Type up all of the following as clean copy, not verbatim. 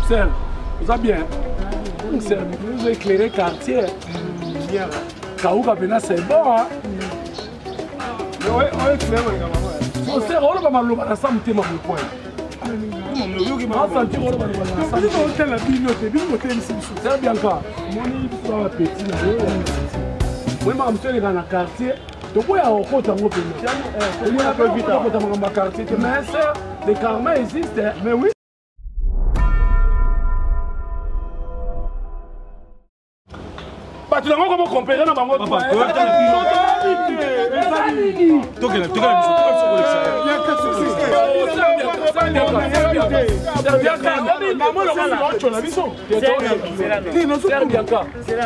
Sœur, oza bien? Sœur, nous éclairer quartier. Bien. Kauka pena c'est bon hein. Sœur, oloba maloba na sa motema bopoint. Otala bino te, bino botelisi biso. Sœur Bianca, moni biso ba petit na yo. Moi makambo so eleka na quartier, toboya kokota yango pena. Okota makambo ya quartier te, mais sœur, le karma existe. Mais oui. Bato yango komo compare na bango.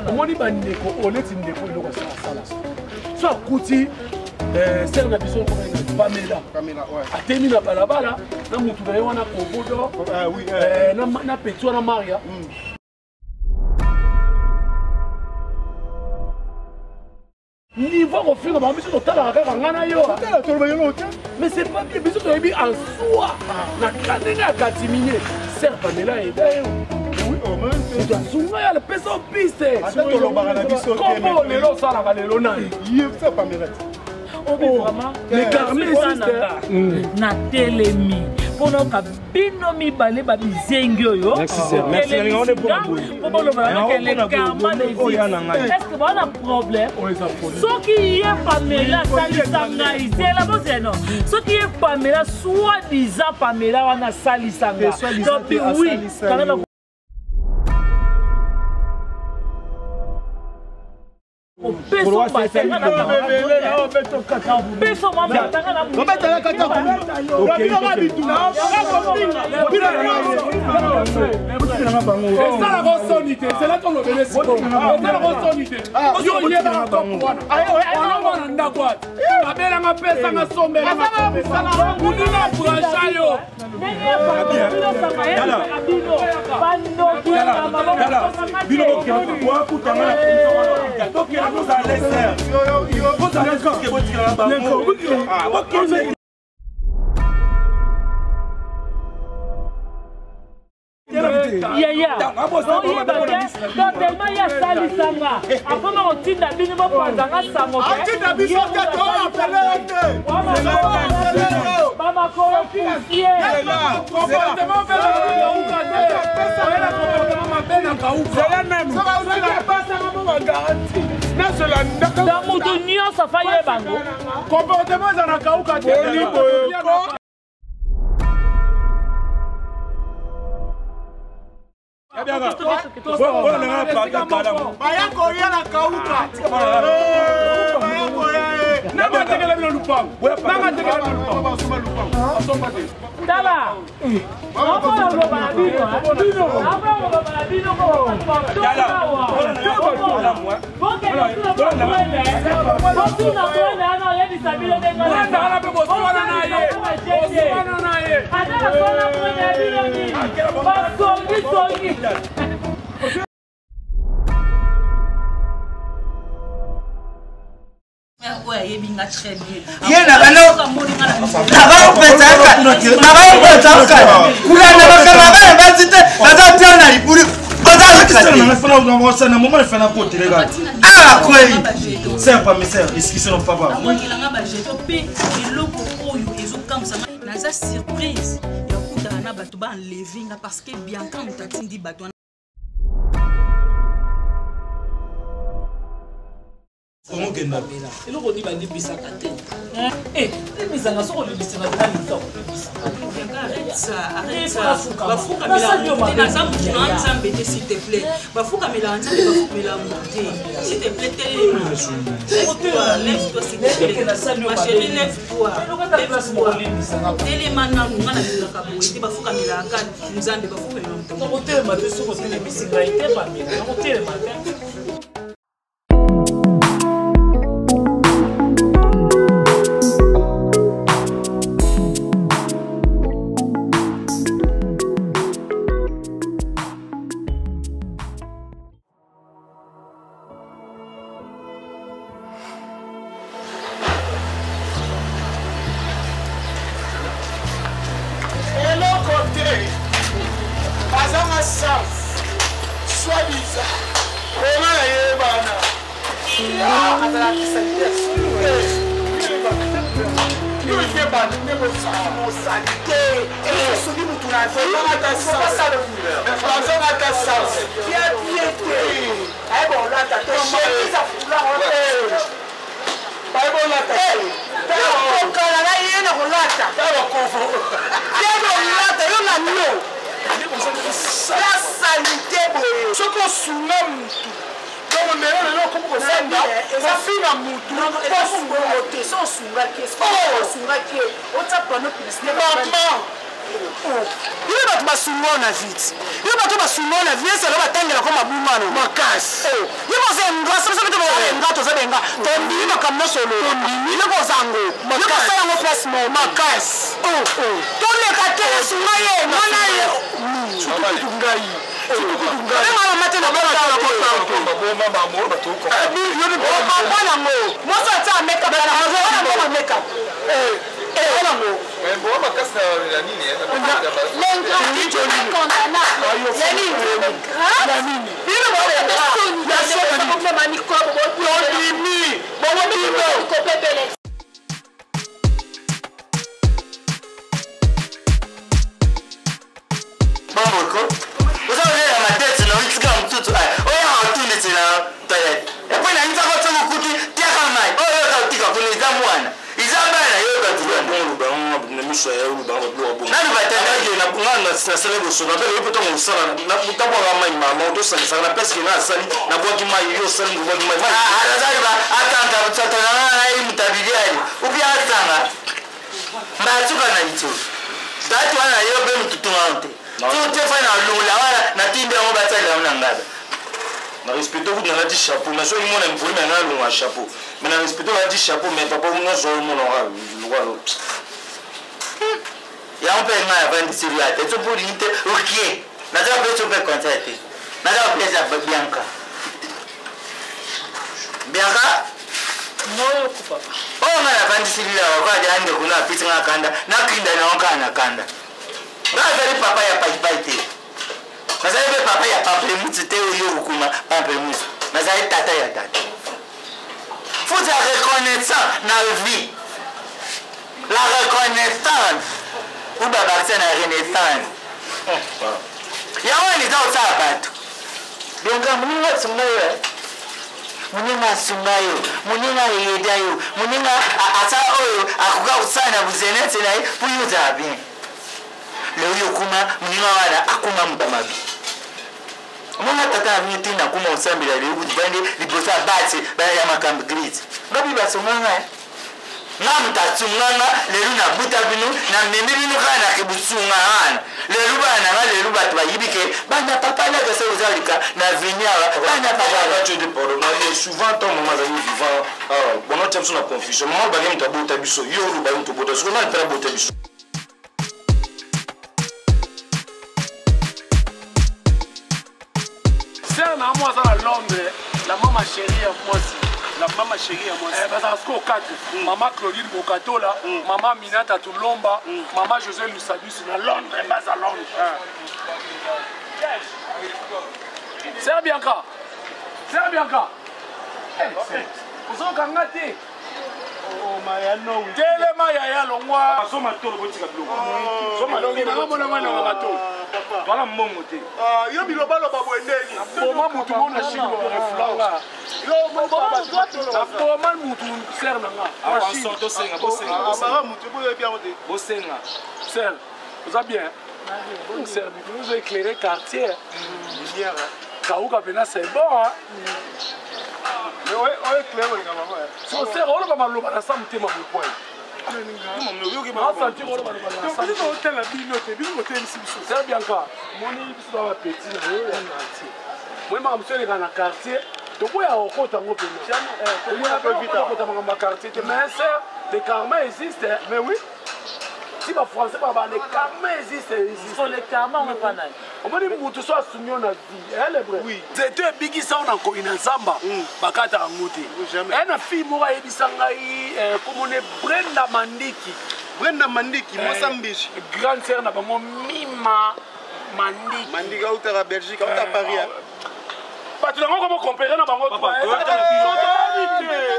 Omoni bandeko oleti ndeko eloko asala so akuti sere na biso Pamela atemi na balabala na mutu na ye wana kobodo na peti wana Maria. Niveau kofinga bango, biso totalaka kaka ngai na yo, mais c'est pas bien. Biso toyebi en soi na ndenge ya katimine. Ser Pamela eda yo, moto asunga yo, alapesa yo piste. Kombo lelo osalaka lelo nani? Le karma existe. Natelemi mpona oka bino mibale babizengi oyo mpo bolobaka ke le karma n'existe. Baona problème soki ye Pamela asalisa ngai, zela bozeno, soki ye Pamela, soit disant Pamela wana asalisa nga, donc oui. Esalaka osoni te, zela tolobele sikoyo. Esalaka osoni te, yo oyebaka kopo wana wana ndako ati babelanga, pesanga, sombelanga, kuluna brancha yo. Bino bokutanga tokela, tozala leser, tozala leser, botikala bango. Yaya, oyeba te, donc tellement ye asalisanga, akoma kotinda bino bopanzanga sango. Bamakolo poussière. Donc motu nyonso afa yebango. Comportement eza na kauka te. Baya koya na kauka, baya koya. Nanga atekela bino lupango, nanga atekela bino lupango, asomba lupango, asomba te. Tala, amona loba na bino, amona loba na bino. Botuna mwene wana, oyebisa bino ndenge wana mpe boswana na ye, boswana na ye. Ata naswana mwene ya bino nini, basongisongi. Oyo ayebi nga très bien. Ye nabaopesaka kulanda bakanga bana basi te, baza tia na libulu. Kwei ser pa miser, excuse no papa. Amongelanga bajeto mpe eloko oyo ezokamwisanga, naza surprise ya kokutana na bato baenleve nga parce que Bianca moto atindi bato wana. Eloko nini balimbisaka te? Limbisanga soki olimbisanga te, nalinga Bafukamela naza motu na Nzambe te, s'il te plaît. Bafukamelaka Nzambe, bafukamela motu te. S'il te plaît, telema, lève-toi, s'il te plaît, ma chérie, lève-toi, lève-toi, telema nanu. Nga nalingaka boye te. Bafukamelaka Nzambe, bafukamela motu. Nakotelema te soki otelemisi ngai te, Pamela, nakotelema te. Eloko te, bazanga. Oza bizarre. Ona nayebana. Azalakisa yo yebana nde mosali te soki motu nazonga ata sens bien bien te ayeba olata te chemise afula bayeba olata tokala na ye na kolata ye kolata yo na no ya salite boye soki osunga mutu donc lelo lelo okomi kofanda kofina mutu bongo te so osungaki osungaki otya pano publicité mama bino bato basunga na vite bino bato basunga na vie esalo batangelako mabungano makasi yo boza engra soki soki toboza engra toza benga tondimi makambo nyonso oloba biloko ozango yo kosala yango place moko makasi toleka te esunga ye mwana ye surtout ngai yango mwasi atia makeup makeup yango Bamoko, oza kolela matete na otika mosusu oyo otundisi na toilette epuis na nzaka otie mokuti tiaka mai oyo oyo otika kuna eza mwana eza bana yo na miso ya oluba nanu batandaki nasala bosoto mpe oyebi ntango osala nabwaka mai mama tosangisaka na place ke nga asali nabwaki mai yo osali obwaki mai. Azaliba atanga satana na ye mutabiliali ubi atanga mbatsuka na litso tati wana yo mpe mututunga te te fa na lula wana natindi yango basalela yango na ngaba. Na respecte kutu nalati chapeau, mais soki mona volume ya nga alonga chapeau, mais na respecte nalati chapeau, mais papa nyonso oyo mona lokwa. Yango mpe ngai avandiseli ya te so mpo olingi te okie naza mpe so mpe conseil te naza kopesa Bianca Bianca oyo ngai navandiseli awa kaka ande kuna apesi ngai kanda nakinda nango kaka na kanda. Ngai azali papa ya paipai te, nazali mpe papa ya pamplemousse te oyo okokuma pamplemousse, nazali tata ya tata. Faut être reconnaissant na vie, la reconnaissance ou babakisa na renaissance yango wana eza kosala bato. Donc moninga asunga yo, moninga asunga yo, moninga ayeda yo, moninga asala oyo akoka kosala na buzenete na ye mpo yo ozala bien. Leo yo okuma moninga wana akuma moto mabe. Omona tata na bino te nakuma kosambela leo kutu bande liboso ya bati ya makambo grise ngabi basunganga nga moto asunganga lelo nabuta bino namemi bino kaka na kebusunga wana lelo bana nanga lelo bato bayibi ke bana papa nakasa oza lika na veni awa bana papa. Souvent ntango mama azali vivant bono tia biso na confusion. Mama olobaki moto abota biso, yo olobaki moto obota biso, nani mpe abota biso? Sœur na moi aza na Londres, la mama chérie ya mwasi. La mama chérie ya mwasi. Bazala sikoyo 4: mama Claudine Bokatola, mama Minata Tulomba, mama José Lusadus na Londres, baza Londres. Sœur Bianca, sœur Bianca, ozokanga te, telema yaya, longwa. Soma tolo, botika biloko. Nanga mona mwana wa matolo. Twala mbongo te. Yo bilobaloba boye ndeni? Boma mutu mona shini reflanga nakoma mutu sœur na nga. Tosenga, bosenga. Mutu boyebi yango te. Bosenga. Sœur, oza bien? Sœur, nous éclairer quartier kauka mpena, c'est bon hein? Oyo éclaire olinga mama. So sœur, oloba maloba na sa motema bopoint nasentir oloba loba na sa. Biso otala bino te, bino botelisi biso. Sœur Bianca, moni biso toa bapeti na yo ya quartier, moi makambo so eleka na quartier tokoya kokota yango pena kokota makambo ya quartier te. Mais sœur, le karma existe. Mais oui. Si bafrançais baba le karma existe, existe. Le karma on epa nani? Omoni mutu so asungi yo na vie elebre Oui. Nzete ebikisa yo na nkoi na zamba, bakataka yango te. Jamais. E na fille moko ayebisa ngai komone Brenda Mandiki. Brenda Mandiki, mwasa mbisi. Grande sœur na bango Mima Mandiki. Mandiki autaka Belgique, auta Paris. Bato nango komo compare na bango.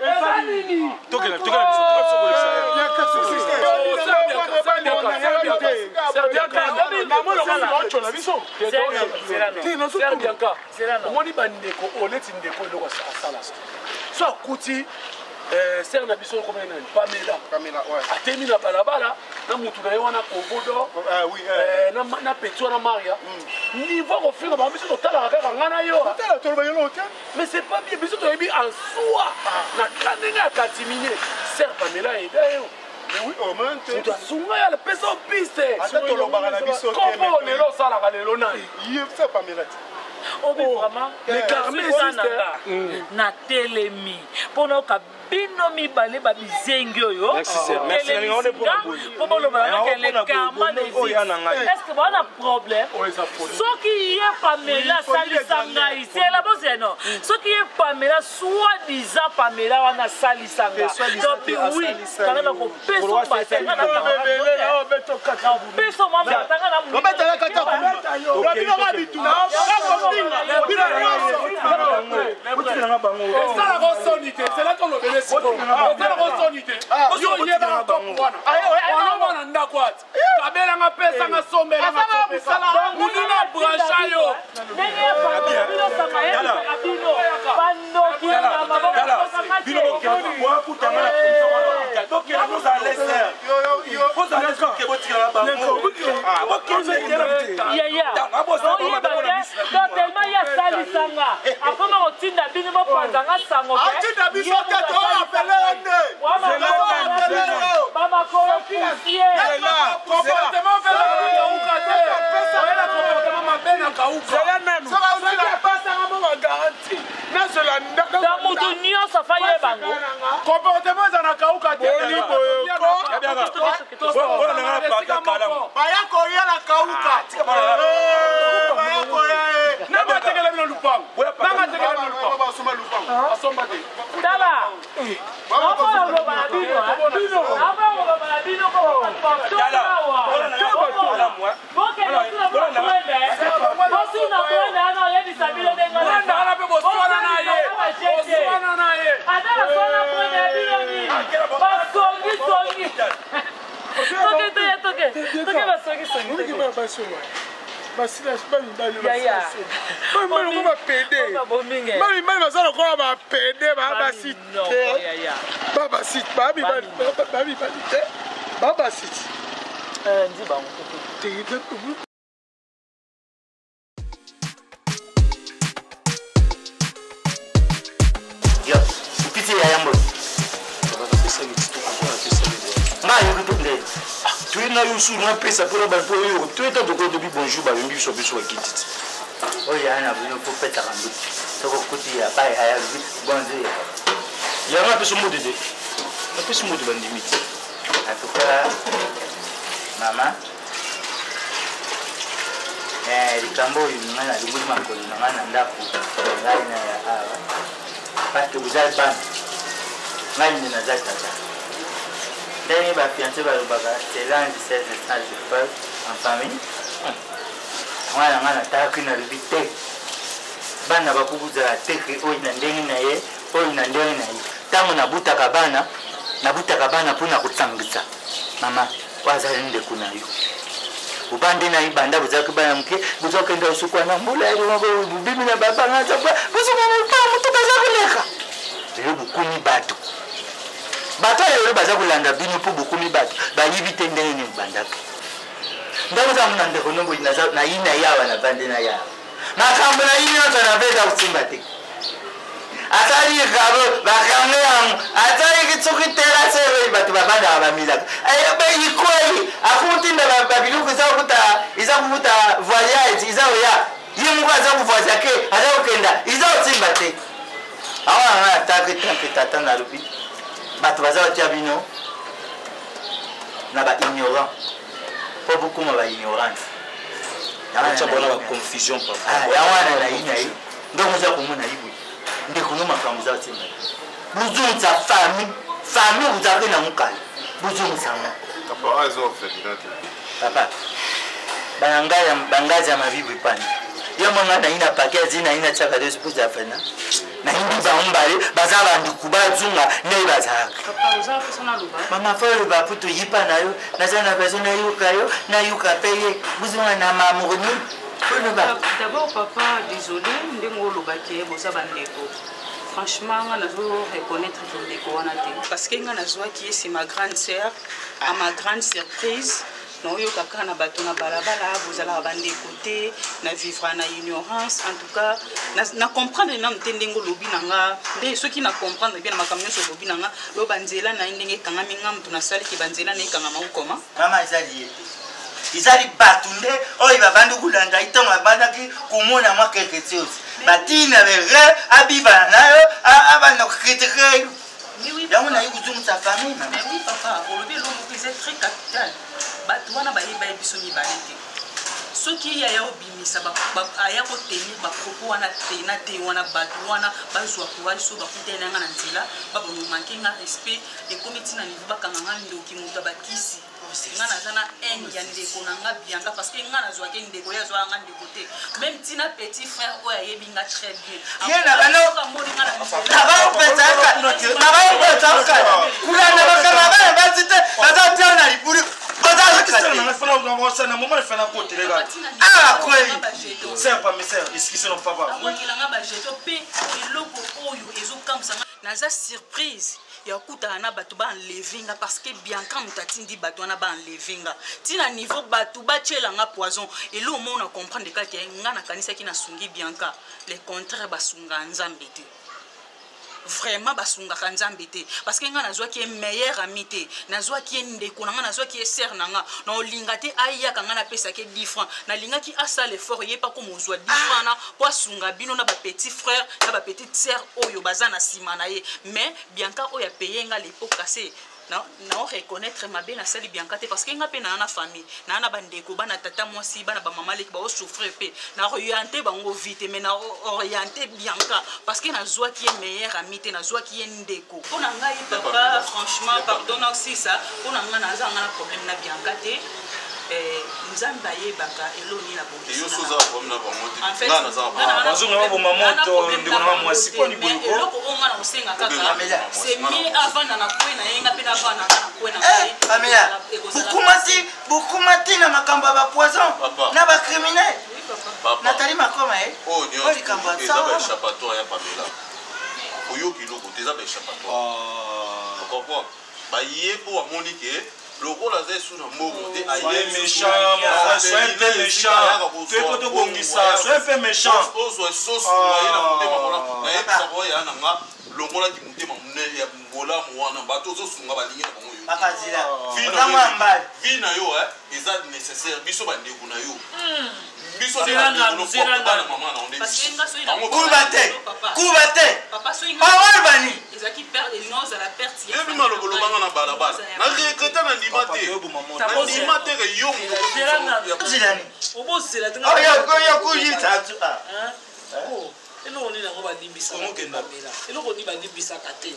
Eza nini? Tokela tokela biso biso kolekisa. Bianca, omoni bandeko oleti ndeko eloko asala so akuti sere na biso okomai nani, Pamela atemi na balabala na mutu na ye wana kovodo na peti wana Maria, niveau kofinga bango, biso totalaka kaka ngai na yo, mais c'est pas bien. Biso toyebi en soi na ndenge ya katimine sere Pamela eda yo, moto asunga ya apesa yo piste. Kombo lelo osalaka lelo nani? Obi vraiment Le karma existe. Natelemi mpona oka bino mibale babizengi oyo mpo bolobaka ke le karma n'existe. Est ce que baza na problème? Soki ye Pamela asalisa ngai, zela bozeno, soki ye Pamela, soi-disant Pamela wana asalisa nga, donc oui, kanga na kopesa batanga na pesa mwa batanga na Esalaka osoni te, zela tolobele sikoyo. Esalaka osoni te, yo oyebaka kopo wana olomba na ndako ati kabelanga, pesanga, sombelanga, moninga brancha yo. Ndenge ya pamela bino saka yebisaka bino bandoki ya nyama. Bino bokutanga na tokela, bozala leser, bozala leser, botikala bango. Yaya, oyeba te, donc tellement ye asalisanga, akoma kotinda bino bopanzanga sango. Atinda biso te, toapele ye nde. Bamakolo poussière. Comportement mpe na kauka te, oyela comportement mabe na kauka. Apesanga mo bagarantie nazela. Donc motu nyonso afa yebango. Comportement eza na kauka te. Baya koya na kauka, baya koya. Nanga atekela bino lupango, nanga atekela bino lupango, asomba te. Tala, amoya koloba na bino, amoya koloba na bino, awa bokende tuna mwende, botuna mwende wana, oyebisa bino ndenge. Mwenda wana mpe boswana na ye, boswana na ye. Ata naswana mwende ya bino nini, basongisongi. Toke, toke, toke, toke, basongisongi. Bamibali bapede, bamibali baza lokola bapede, babasi te, babasi, bamibali te, babasi. Ndi bango. Yo, upiti ya yambo. Nga yoki to nde. Toye na yo su napesa mpona bato oyo toyeta tokolo tobi bonjour, bayombi biso, biso bakiti ti. Oyo ya na bino po petaka mbuti. Soko kuti ya pai haya bonjour. Yango apesi mbote te, apesi mbote, bandimi ti. En tout cas, mama, likambo oyo ngai nalongoli makolo na ngai na ndako ngai na ya awa, parce que boza bana, ngai nde naza tata. Ndenge bafiancé balobaka, c'est l'ange 16 sage preuve en famille. Mwana ngai natalaki, nalobi te, bana bakokuzala te ke oyo na ndenge na ye, oyo na ndenge na ye. Ntango nabutaka bana, nabutaka bana mpona kosangisa. Mama, oyo azali ndeko na yo, obande na ye banda bozalaki bana moke, bozokenda osukwa na mbula, bobimi na babanga, bozokenda lupango, motuka aza koleka. Lelo bokomi bato, bato oyo lelo baza kolanda bino mpo bokomi bato, bayibi te ndenge nini bandaki. Ndako oza mona ndeko nomboyi nayi na ye awa, navandi na ye awa, makambo na ye nyonso nabeta kosimba te. Asali kabo bakange yango, asali soki terrasse oyo bato babandaka bamilaka ikwei, akutinda babiloko eza kokuta, eza kokuta voyage, eza oya ye moko aza kovoyage, aza kokenda, eza kosimba te. Awa nanga atake tanke tata, nalobi bato baza kotia bino na baignorant mpo bokóma baignorante. Otya bona baconfusion, papa. Yango wana nayi na ye ndongo oza komona ye boye, ndeko no, makambo eza kotimba te. Bozongisa famille, famille ozalaki na mokala, bozongisa ngo. Papa, bangazi ya mabibu epani. Yo monga na ina pake azi na ina tsaka de spuza fena. Na hindi ba umbale baza banduku bazunga ne bazaka. Papa, oza mposa naloba? Mama fo ba putu yipa na yo, naza na besoin na yuka yo, na yuka pe ye. Buzunga na mamurni. Oloba. D'abord papa, désolé ndenge olobaki boza bandeko. Franchement, nga nazo reconnaître que ndeko wana te. Parce que nga nazwaki ye, c'est ma grande sœur. À ma grande surprise, naoyoka kaka na bato na balabala bozalaka bandeko te, na vivra na ignorance. En tout cas, na comprendre nanu te ndenge olobi na nga, nde soki na comprendre bien na makambo nyonso olobi na nga, oyo banzela na ye ndenge ekangami nga moto nasaliki banzela na ye ekangama okoma. Mama ezali ye te. Ezali bato nde oyo babandi kolanda ye ntango abandaki komona mwa quelque chose. Batina berere abibana na yo, abanda kokritike yo. Yango nayi kozongisa famille mama. Mais oui papa, olobi eloko moko eza très capital. Bato wana bayeba ye biso mibale te. Soki ye aya obimisa aya kotenir bapropos wana te na te wana, bato wana bazwa courage so bakutani na nga na nzela, babonomanke nga respect, ekomi ntina niveau bakanga nga ndoki moto ya bakisi. Nga naza na haine ya ndeko na nga Bianca parce que nga nazwaki ndeko, ye azwaka nga ndeko te. Même tina petit frère oyo ayebi nga très bien. Ye na bano, nabaopesaka kulanda bakanga bana basi te, baza tia na libulu. Abwakelanga bajeto mpe eloko oyo ezokamwisa nga, naza surprise ya kokutana na bato ba enlever nga parce que Bianca moto atindi bato wana ba enlever nga tina niveau bato batiela nga poison. Eloko moko na comprendre kaka nga nakanisaki nasungi Bianca, le contraire basunga Nzambe te. Vraiment basungaka Nzambe te parce que nga nazwaki ye meilleur ami te, nazwaki ye ndeko na nga, nazwaki ye sœur na nga, na olinga te ayaka nga napesaki ye 10 francs, nalingaki asala effort ye pa komozwa 10 francs na po asunga bino na ba petit frère na ba petite sœur oyo baza na nsima na ye. Mais Bianca oyo apaye nga le pot cassé, na reconnaître mabe nasali Bianca te parce que nga pe na na famille, na na bandeko, bana tata mwasi, bana ba mama leki bao souffrir pe, na orienter bango vite, mais na orienter Bianca parce que nazwaki ye meilleur ami te, nazwaki ye ndeko. Mpo na ngai papa, franchement pardon na sisa, mpo na ngai naza nga na problème na Bianca te. Nzambe ayebaka eloko nini abongisi. Yo soza problème na bango te. En fait, Nga naza na problème. Bazonga ba boma moto, ndeko na mwasi, mpo ni boye ko? Eloko oyo nga na kosenga kaka, c'est mieux avanda na kwe na ye, nga mpe navanda nga na kwe na ngai. Pamela, bokuma ti na makambo ya ba poison na ba criminel. Nathalie Makoma, eh? Oyo nyonso likambo ya eza ba sawa. échappatoire ya Pamela. Oyoki eloko te, eza ba échappatoire. O comprendre? Baye po bamoni ke lokola aza esu na mbongo te, aye Soyez lisusu méchant, na mon frère, soyez un peu Berlin, méchant. esika ayaka kozwa Toye po tobongisa, mbongo, soyez un peu méchant. ozwa sosu na ye na motema mona. Nayebisaka oyo ya na nga, longolaki motema monene ya bolamu wana, bato ozosunga balingi na bango yo. Papa Zila, Vie na oza yo, mwa mbali. vie na yo, eh, eza nécessaire, biso bandeko na yo. Biso nde Zela bandeko nanu, no zela propre, bana nanu. mama na yo nde Parce que biso. nga soki na- Bango Kuba te, Papa. kuba te. Papa, soki nga- Parole bani. Ezalaki perte, elingi ozala perte ya Yebi famille maloba olobanga na balabala. Ozala ya Na famille. regreta na ndima te. Na ndima te ke yo moto Zela nanu. Zila ni. Obozela te nga- Oyo oyo kuyita tu. Ah. Hein? Oh, eloko nini yango balimbisaka Kongo kenda. Pamela? Eloko nini balimbisaka te?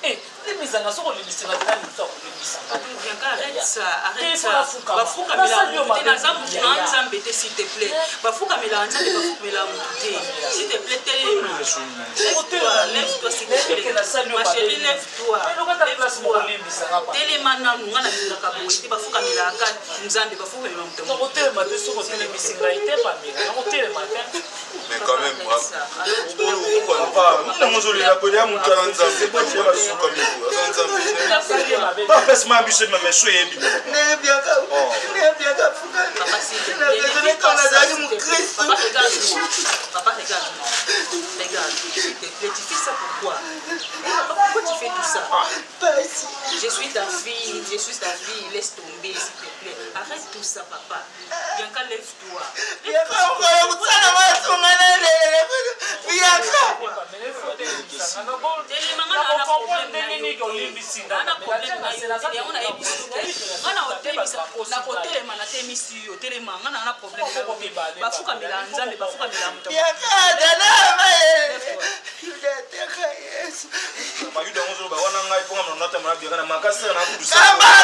Eh, limbisanga soki olimbisaka te, nani moto akolimbisaka? Bianca, arrête ça, arrête Te, ça. bafuka. Bafukamela Basali yo motu te, mabe naza motu na yaya. Nzambe te, s'il te plaît. Bafukamela Nzambe, bafukamela motu te. S'il te plaît, telema. Lève-toi, lève-toi, s'il te plaît. Ma chérie, lève-toi. Lève-toi. Telema nanu, nga nalingaka boye te, bafukamelaka Nzambe, bafukamela motu. Nakotelema te soki otelemisi ngai te, Pamela. Nakotelema te. Mais quand même, Arrête ça. Papa, nini yango ozolela kolia ya moto ya Nzambe, Aza Nzambe. Nasali yo mabe. Papa, pesi ma biso meme so yebi. Ndenge Bianca, ndenge Bianca afukami. Papa, s'il te Na plaît, ne raisonné fais pas quand ça, nazalaki s'il te plaît. mokristo. Papa, regarde-moi. Papa, regarde-moi. Regarde, s'il te plaît, tu fais ça pourquoi? Papa, pourquoi tu fais tout ça? Pasi. Je suis ta fille, je suis ta fille, laisse tomber, s'il te plaît. Arrête tout ça, papa. Bianca, lève-toi. Bianca, okoya kosala masunga na lele. Bianca. Telema, nga na problème na yo te. Nga na problème na yo te. Yango nayebisi yo te. Nga na otelemisa, nakotelema, natelemisi yo. Telema, nga na problème na yo te. Bafukamela Nzambe, bafukamela moto. Bianca, dala mayele. Yuda ateka Yesu. Bayuda yango ozoloba wana ngai mpo nga mna natama na Bianca na makasi na kudu. Kamba